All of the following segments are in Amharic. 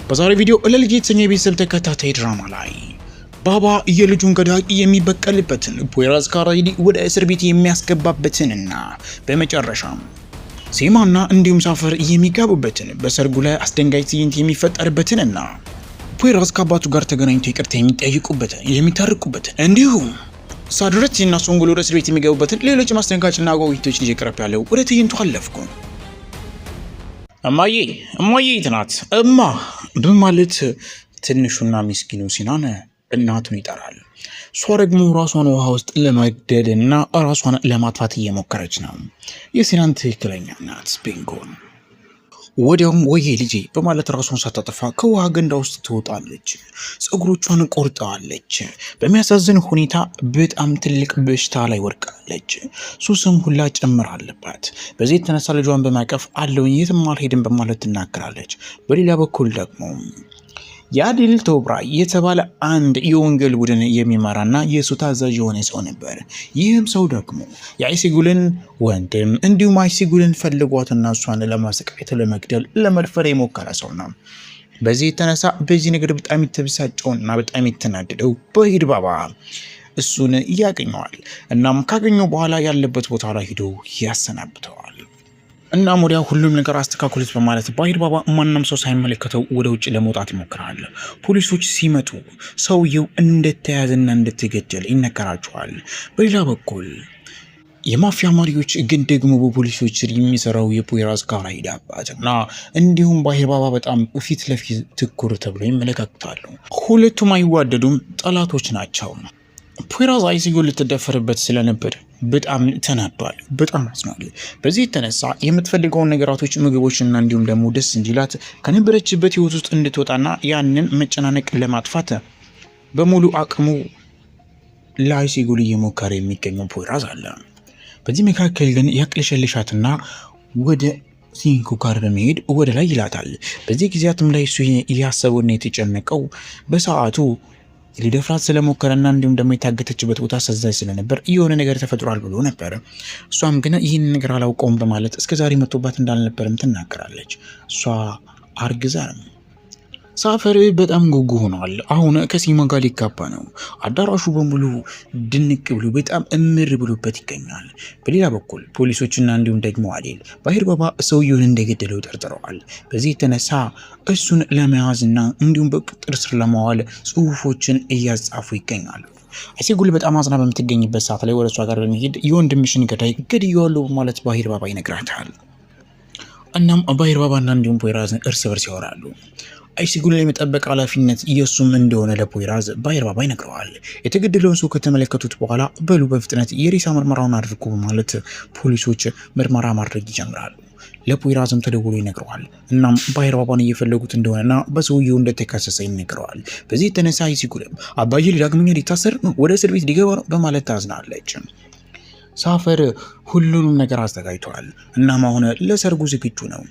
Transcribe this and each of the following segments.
በዛሬው ቪዲዮ ለልጅ የተሰኘ የቤተሰብ ተከታታይ ድራማ ላይ ባባ የልጁን ገዳይ የሚበቀልበትን፣ ፖይራዝ ካራይሊ ወደ እስር ቤት የሚያስገባበትንና በመጨረሻም ሴማና እንዲሁም ሳፈር የሚጋቡበትን፣ በሰርጉ ላይ አስደንጋጭ ትዕይንት የሚፈጠርበትንና ፖይራዝ ከአባቱ ጋር ተገናኝቶ ይቅርታ የሚጠይቁበትን፣ የሚታርቁበትን፣ እንዲሁም ሳድረቲና ሶንጉል ወደ እስር ቤት የሚገቡበትን ሌሎች ማስደንጋጭና አጓጊ ትዕይንቶች ይዤ ቀርብ ያለው ወደ ትዕይንቱ አለፍኩ። እማዬ፣ እማዬ የት ናት እማ በማለት ትንሹና ምስኪኑ ሲናን እናቱን ይጠራል። እሷ ደግሞ ራሷን ውሃ ውስጥ ለመግደልና ራሷን ለማጥፋት እየሞከረች ነው። የሲናን ትክክለኛ እናት ቤንጎን ወዲያውም ወዬ ልጄ በማለት ራሷን ሳታጠፋ ከውሃ ገንዳ ውስጥ ትወጣለች። ፀጉሮቿን ቆርጠዋለች። በሚያሳዝን ሁኔታ በጣም ትልቅ በሽታ ላይ ወድቃለች። ሱስም ሁላ ጭምር አለባት። በዚህ የተነሳ ልጇን በማቀፍ አለውኝ የትም አልሄድም በማለት ትናገራለች። በሌላ በኩል ደግሞ የአዲል ቶብራ የተባለ አንድ የወንጌል ቡድን የሚመራና የእሱ ታዛዥ የሆነ ሰው ነበር። ይህም ሰው ደግሞ የአይሲጉልን ወንድም እንዲሁም አይሲጉልን ፈልጓትና እሷን ለማሰቃየት፣ ለመግደል፣ ለመድፈር የሞከረ ሰው ነው። በዚህ የተነሳ በዚህ ነገር በጣም የተበሳጨውና በጣም የተናደደው በሂድ ባባ እሱን ያገኘዋል። እናም ካገኘው በኋላ ያለበት ቦታ ላይ ሂዶ ያሰናብተዋል። እናም ወዲያ ሁሉም ነገር አስተካክሉት በማለት ባሂር ባባ ማንም ሰው ሳይመለከተው ወደ ውጭ ለመውጣት ይሞክራል። ፖሊሶች ሲመጡ ሰውየው እንደተያዘና እንደተገደለ ይነገራቸዋል። በሌላ በኩል የማፊያ መሪዎች ግን ደግሞ በፖሊሶች ስር የሚሰራው የፖይራዝ ካራሂድ አባት እና እንዲሁም ባሂር ባባ በጣም ፊት ለፊት ትኩር ተብሎ ይመለከታሉ። ሁለቱም አይዋደዱም፣ ጠላቶች ናቸው። ፖይራዝ አይሲጉል ልትደፈርበት ስለነበር በጣም ተናዷል፣ በጣም አዝኗል። በዚህ የተነሳ የምትፈልገውን ነገራቶች፣ ምግቦችና እንዲሁም ደግሞ ደስ እንዲላት ከነበረችበት ህይወት ውስጥ እንድትወጣና ያንን መጨናነቅ ለማጥፋት በሙሉ አቅሙ ለአይሲጉል እየሞከረ የሚገኘው ፖይራዝ አለ። በዚህ መካከል ግን ያቅለሸልሻትና ወደ ሲንኩ ጋር በመሄድ ወደ ላይ ይላታል። በዚህ ጊዜያትም ላይ እሱ እያሰበውና የተጨነቀው በሰዓቱ ሊደፍራት ስለሞከረና እንዲሁም ደግሞ የታገተችበት ቦታ አሳዛኝ ስለነበር የሆነ ነገር ተፈጥሯል ብሎ ነበር። እሷም ግን ይህን ነገር አላውቀውም በማለት እስከዛሬ መጥቶባት እንዳልነበርም ትናገራለች። እሷ አርግዛ ነው። ሳፈር በጣም ጉጉ ሆኗል። አሁን ከሲማ ጋር ሊጋባ ነው። አዳራሹ በሙሉ ድንቅ ብሎ በጣም እምር ብሎበት ይገኛል። በሌላ በኩል ፖሊሶችና እንዲሁም ደግሞ አዴል ባሂር ባባ ሰውየውን እንደገደለው ጠርጥረዋል። በዚህ የተነሳ እሱን ለመያዝና እንዲሁም በቁጥጥር ስር ለማዋል ጽሁፎችን እያጻፉ ይገኛሉ። አይሴጉል በጣም አዝና በምትገኝበት ሰዓት ላይ ወደ እሷ ጋር በመሄድ የወንድምሽን ገዳይ ገድዬዋለሁ በማለት ባሂር ባባ ይነግራታል። እናም ባሂር ባባና እንዲሁም ፖይራዝን እርስ በርስ ያወራሉ። አይሲጉልን የመጠበቅ ኃላፊነት የእሱም እንደሆነ ለፖይራዝ ባሂር ባባ ይነግረዋል። የተገደለውን ሰው ከተመለከቱት በኋላ በሉ በፍጥነት የሬሳ ምርመራውን አድርጉ በማለት ፖሊሶች ምርመራ ማድረግ ይጀምራሉ። ለፖይራዝም ተደውሎ ይነግረዋል። እናም ባሂር ባባን እየፈለጉት እንደሆነና በሰውየው እንደተከሰሰ ይነግረዋል። በዚህ የተነሳ አይሲጉልም አባዬ ዳግመኛ ሊታሰር ነው፣ ወደ እስር ቤት ሊገባ ነው በማለት ታዝናለች። ሳፈር ሁሉንም ነገር አዘጋጅቷል። እናም አሁን ለሰርጉ ዝግጁ ነው።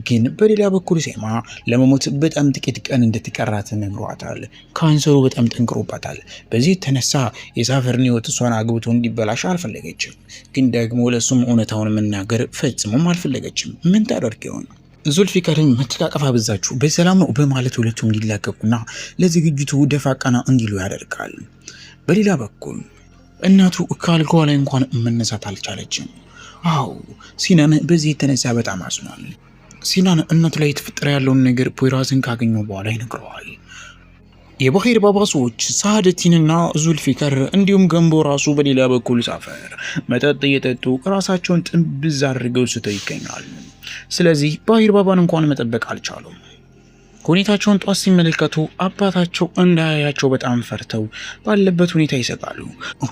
ግን በሌላ በኩል ሴማ ለመሞት በጣም ጥቂት ቀን እንደተቀራት ነግሯታል። ካንሰሩ በጣም ጠንክሮባታል። በዚህ የተነሳ የሳፈርን ሕይወት እሷን አግብቶ እንዲበላሽ አልፈለገችም። ግን ደግሞ ለእሱም እውነታውን መናገር ፈጽሞም አልፈለገችም። ምን ታደርግ ይሆን? ዙልፊካርን መተቃቀፍ አበዛችሁ በሰላም ነው በማለት ሁለቱም እንዲላቀቁና ለዝግጅቱ ደፋ ቀና እንዲሉ ያደርጋል። በሌላ በኩል እናቱ ከአልጋዋ ላይ እንኳን መነሳት አልቻለችም። አዎ፣ ሲናን በዚህ የተነሳ በጣም አዝኗል። ሲናን እናቱ ላይ የተፈጠረ ያለውን ነገር ፖይራዝን ካገኘው በኋላ ይነግረዋል። የባሂር ባባ ሰዎች ሳደቲንና ዙልፊከር እንዲሁም ገንቦ ራሱ በሌላ በኩል ሳፈር መጠጥ እየጠጡ ራሳቸውን ጥንብዝ አድርገው ስተው ይገኛል። ስለዚህ ባሂር ባባን እንኳን መጠበቅ አልቻሉም። ሁኔታቸውን ጧት ሲመለከቱ አባታቸው እንዳያያቸው በጣም ፈርተው ባለበት ሁኔታ ይሰጣሉ።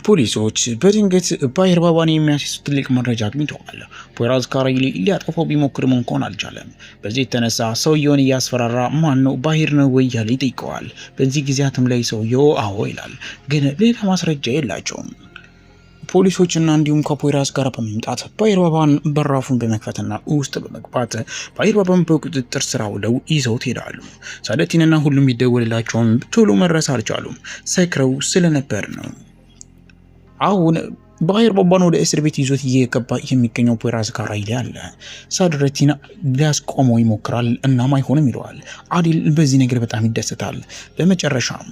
ፖሊሶች በድንገት ባሂር ባባን የሚያስይዝ ትልቅ መረጃ አግኝተዋል። ፖይራዝ ካራይሊ ሊያጠፋው ቢሞክርም እንኳን አልቻለም። በዚህ የተነሳ ሰውየውን እያስፈራራ ማን ነው ባሂር ነው ወይ እያለ ይጠይቀዋል። በዚህ ጊዜያትም ላይ ሰውየው አዎ ይላል፣ ግን ሌላ ማስረጃ የላቸውም። ፖሊሶችና እንዲሁም ከፖይራዝ ጋር በመምጣት ባሂር ባባን በራፉን በመክፈትና ውስጥ በመግባት ባሂር ባባን በቁጥጥር ስር አውለው ይዘውት ሄዳሉ። ሳደቲንና ሁሉም ቢደወልላቸውም ቶሎ መድረስ አልቻሉም፣ ሰክረው ስለነበር ነው። አሁን ባህር ባባን ወደ እስር ቤት ይዞት እየገባ የሚገኘው ፖይራዝ ካራይሊ አለ። ሳድረቲን ሊያስቆመው ይሞክራል። እናም አይሆንም ይለዋል። አዲል በዚህ ነገር በጣም ይደሰታል። በመጨረሻም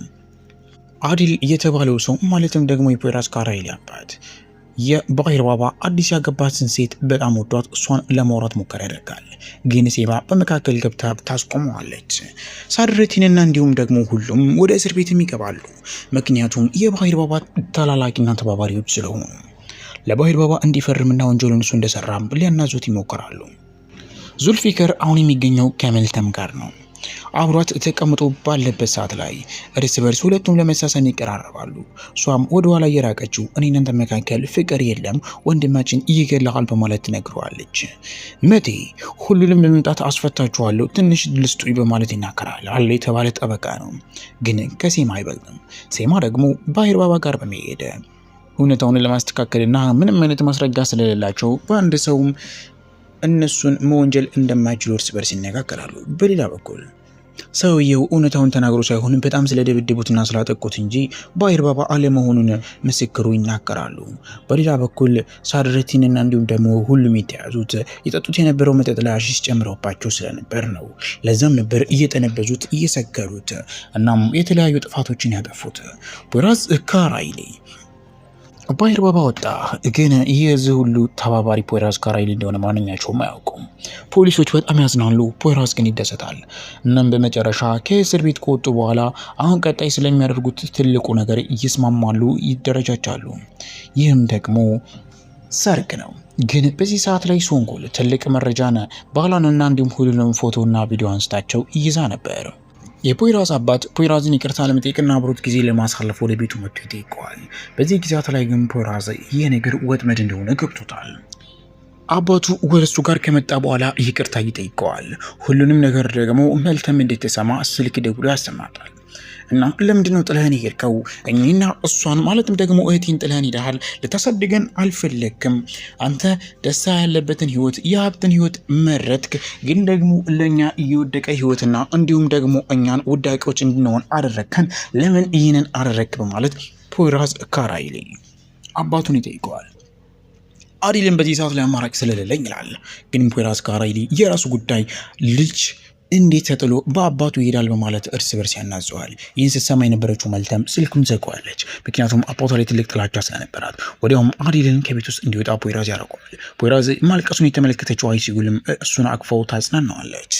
አዲል የተባለው ሰው ማለትም ደግሞ የፖይራዝ ካራይሊ አባት የባሂር ባባ አዲስ ያገባትን ሴት በጣም ወዷት እሷን ለማውራት ሙከራ ያደርጋል። ግን ሴባ በመካከል ገብታ ታስቆመዋለች። ሳድረቲንና እንዲሁም ደግሞ ሁሉም ወደ እስር ቤትም ይገባሉ። ምክንያቱም የባሂር ባባ ተላላኪና ተባባሪዎች ስለሆኑ ለባሂር ባባ እንዲፈርምና ወንጀሉን እሱ እንደሰራም ሊያናዙት ይሞክራሉ። ዙልፊከር አሁን የሚገኘው ከመልተም ጋር ነው። አብሯት ተቀምጦ ባለበት ሰዓት ላይ እርስ በርስ ሁለቱም ለመሳሳም ይቀራረባሉ። እሷም ወደ ኋላ እየራቀችው እኔ እናንተ መካከል ፍቅር የለም፣ ወንድማችን ይገላሃል በማለት ትነግረዋለች። መቴ ሁሉንም በመምጣት አስፈታችኋለሁ፣ ትንሽ ልስጡኝ በማለት ይናገራል። አለ የተባለ ጠበቃ ነው፣ ግን ከሴማ አይበልጥም። ሴማ ደግሞ ባህር ባባ ጋር በመሄድ እውነታውን ለማስተካከልና ምንም አይነት ማስረጃ ስለሌላቸው በአንድ ሰውም እነሱን መወንጀል እንደማይችሉ እርስ በርስ ይነጋገራሉ። በሌላ በኩል ሰውየው እውነታውን ተናግሮ ሳይሆን በጣም ስለደበደቡትና ስላጠቁት እንጂ ባይር ባባ አለመሆኑን ምስክሩ ይናገራሉ። በሌላ በኩል ሳድረቲንና እንዲሁም ደግሞ ሁሉም የተያዙት የጠጡት የነበረው መጠጥ ላይ አሺሽ ጨምረውባቸው ስለነበር ነው። ለዛም ነበር እየጠነበዙት እየሰከሩት፣ እናም የተለያዩ ጥፋቶችን ያጠፉት። ቦራዝ ካራይሌ ባይር ባባ ወጣ። ግን የዚህ ሁሉ ተባባሪ ፖይራዝ ካራይሊ እንደሆነ ማንኛቸውም አያውቁም። ፖሊሶች በጣም ያዝናሉ፣ ፖይራዝ ግን ይደሰታል። እናም በመጨረሻ ከእስር ቤት ከወጡ በኋላ አሁን ቀጣይ ስለሚያደርጉት ትልቁ ነገር ይስማማሉ፣ ይደረጃጃሉ። ይህም ደግሞ ሰርግ ነው። ግን በዚህ ሰዓት ላይ ሶንጎል ትልቅ መረጃን ባሏንና እንዲሁም ሁሉንም ፎቶና ቪዲዮ አንስታቸው ይዛ ነበር። የፖይራዝ አባት ፖይራዝን ይቅርታ ለመጠየቅና አብሮት ጊዜ ለማሳለፍ ወደ ቤቱ መጥቶ ይጠይቀዋል። በዚህ ጊዜያት ላይ ግን ፖይራዝ ይህ ነገር ወጥመድ እንደሆነ ገብቶታል። አባቱ ወደ እሱ ጋር ከመጣ በኋላ ይቅርታ ይጠይቀዋል። ሁሉንም ነገር ደግሞ መልተም እንድትሰማ ስልክ ደውሎ ያሰማታል። እና ለምንድነው ጥለህን የሄድከው? እኔና እሷን ማለትም ደግሞ እህቴን ጥለህን ሄደሃል። ልታሳድገን አልፈለግክም። አንተ ደስታ ያለበትን ህይወት፣ የሀብትን ህይወት መረጥክ። ግን ደግሞ ለእኛ እየወደቀ ህይወትና እንዲሁም ደግሞ እኛን ውዳቂዎች እንድንሆን አደረግከን። ለምን ይህንን አደረግክ? በማለት ፖይራዝ ካራይሊ አባቱን ይጠይቀዋል። አዲልን በዚህ ሰዓት ላይ አማራጭ ስለሌለኝ ይላል። ግን ፖይራዝ ካራይሊ የራሱ ጉዳይ፣ ልጅ እንዴት ተጥሎ በአባቱ ይሄዳል በማለት እርስ በርስ ያናዘዋል። ይህን ስትሰማ የነበረችው መልተም ስልኩን ዘጋዋለች። ምክንያቱም አባቷ ላይ ትልቅ ጥላቻ ስለነበራት። ወዲያውም አዲልን ከቤት ውስጥ እንዲወጣ ፖይራዝ ያደርገዋል። ፖይራዝ ማልቀሱን የተመለከተችው አይሲጉልም እሱን አቅፈው ታጽናናዋለች።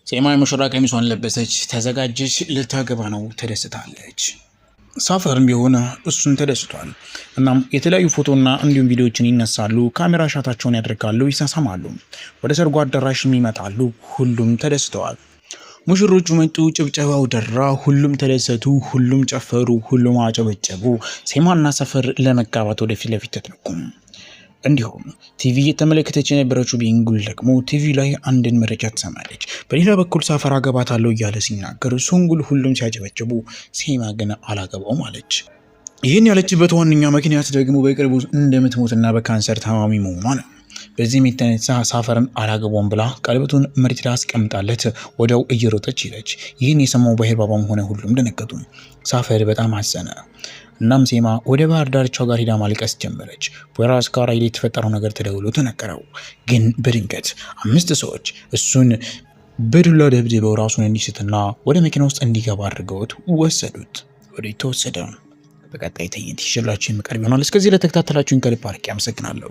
ሴማ የሙሽራ ቀሚሷን ለበሰች፣ ተዘጋጀች፣ ልታገባ ነው፣ ተደስታለች። ሳፈርም ቢሆን እሱን ተደስቷል። እናም የተለያዩ ፎቶና እንዲሁም ቪዲዮዎችን ይነሳሉ፣ ካሜራ ሻታቸውን ያደርጋሉ፣ ይሳሳማሉ። ወደ ሰርጉ አዳራሽም ይመጣሉ። ሁሉም ተደስተዋል። ሙሽሮቹ መጡ፣ ጭብጨባው ደራ፣ ሁሉም ተደሰቱ፣ ሁሉም ጨፈሩ፣ ሁሉም አጨበጨቡ። ሴማና ሰፈር ለመጋባት ወደፊት ለፊት ተጠጉም። እንዲሁም ቲቪ እየተመለከተች የነበረችው ቢንጉል ደግሞ ቲቪ ላይ አንድን መረጃ ትሰማለች። በሌላ በኩል ሳፈር አገባታለሁ እያለ ሲናገር ሶንጉል ሁሉም ሲያጨበጭቡ፣ ሴማ ግን አላገባውም አለች። ይህን ያለችበት ዋነኛ ምክንያት ደግሞ በቅርቡ እንደምትሞትና በካንሰር ታማሚ መሆኗ ነው። በዚህም የተነሳ ሳፈርን አላገባውም ብላ ቀለበቱን መሬት ላይ አስቀምጣለት ወዲያው እየሮጠች ሄደች። ይህን የሰማው ባህር ባባም ሆነ ሁሉም ደነገጡ። ሳፈር በጣም አዘነ። እናም ሴማ ወደ ባህር ዳርቻው ጋር ሄዳ ማልቀስ ጀመረች። ፖይራዝ ካራይሊ የተፈጠረው ነገር ተደውሎ ተነገረው። ግን በድንገት 5 ሰዎች እሱን በዱላ ደብድበው ራሱን እንዲስትና ወደ መኪና ውስጥ እንዲገባ አድርገውት ወሰዱት። ወደ ተወሰደ። በቀጣይ ትዕይንት ይዤላችሁ የምቀርብ ይሆናል። እስከዚህ ለተከታተላችሁኝ ከልብ አድርጌ አመሰግናለሁ።